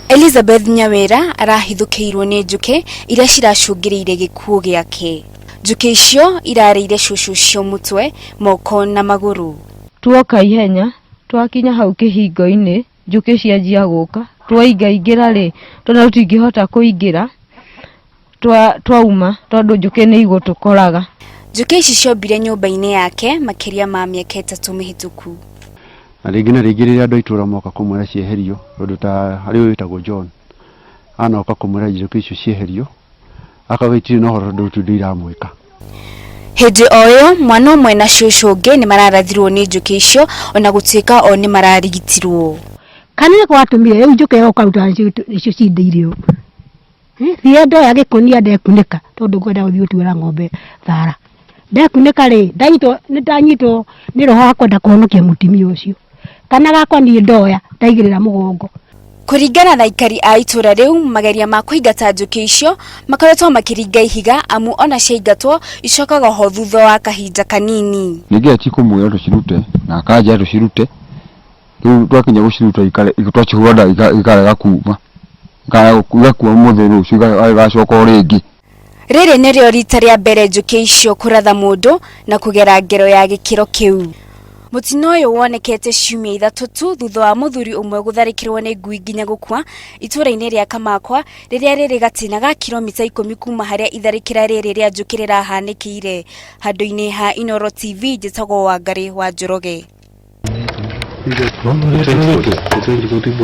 Elizabeth Nyawĩra arahithũkĩirwo nĩ njũkĩ iria ciracũngĩrĩirie gĩkuũ gĩake. Njũkĩ icio irarĩire cũcũ ũcio mũtwe, moko na magũrũ. Tuoka ihenya twakinya hau kĩhingo-inĩ njũkĩ cianjia gũka twaingaingĩra rĩ tondũ tũtingĩhota kũingĩra twauma tondũ njũkĩ nĩ igũtũkoraga. Njũkĩ ici ciombire nyũmba-inĩ yake makĩria ma mĩaka 3 mĩhĩtũku. Na rĩngĩ na rĩngĩ rĩrĩa andũ a itũũra moka kũmwĩra cieherio, tondũ ta harĩ ũyũ wĩtagwo John, anoka kũmwĩra njũkĩ icio cieherio, akauga itirĩ na ũhoro tondũ gũtirĩ ũndũ iramwĩka. Hĩndĩ o ĩyo mwana ũmwe na cũcũ ũngĩ nĩ mararathirwo nĩ njũkĩ icio ona gũtuĩka o nĩ mararigitirwo. Kana nĩ gwatũmire rĩu njũkĩ ĩgoka icio cindĩire ũũ. Thiĩ ndoya gĩkũnia ndekunĩka tondũ ngwenda gũthiĩ gũtuĩra ng'ombe thara. Ndekunĩka rĩ, ndanyitwo nĩ ndanyitwo nĩ roho wa kwenda kũhonokia mũtumia ũcio. Kana gakwa niĩ ndoya ndaigĩrĩra mũgongo. Kũringana na aikari a itũra rĩu, mageria ma kũingata njũkĩ icio makoretwo makĩringa ihiga amu ona ciaingatwo icokaga ho thutha wa kahinda kanini. Ningĩ ti kũmwĩra tũcirute na akanjĩra tũcirute, rĩu twakinya gũciruta twacihũra ndawa ikarega kuma, igakua ũmũthĩ rũciũ igacoka o rĩngĩ. Rĩrĩ nĩrĩo rita rĩa mbere njũkĩ icio kũratha mũndũ na kũgera ngero ya gĩkĩro kĩu. Mũtino ũyũ wonekete ciumia 3 tu thutha wa mũthuri ũmwe gũtharĩkĩrwo nĩ ngui nginya gũkua itũũra-inĩ rĩa Kamakwa rĩrĩa rĩrĩ gatĩna ga kilomita 10 kuma harĩa itharĩkĩra rĩrĩ rĩa njũkĩ rĩrahanĩkĩire. Handũ-inĩ ha Inooro TV njĩtagwo Wangarĩ wa Njoroge.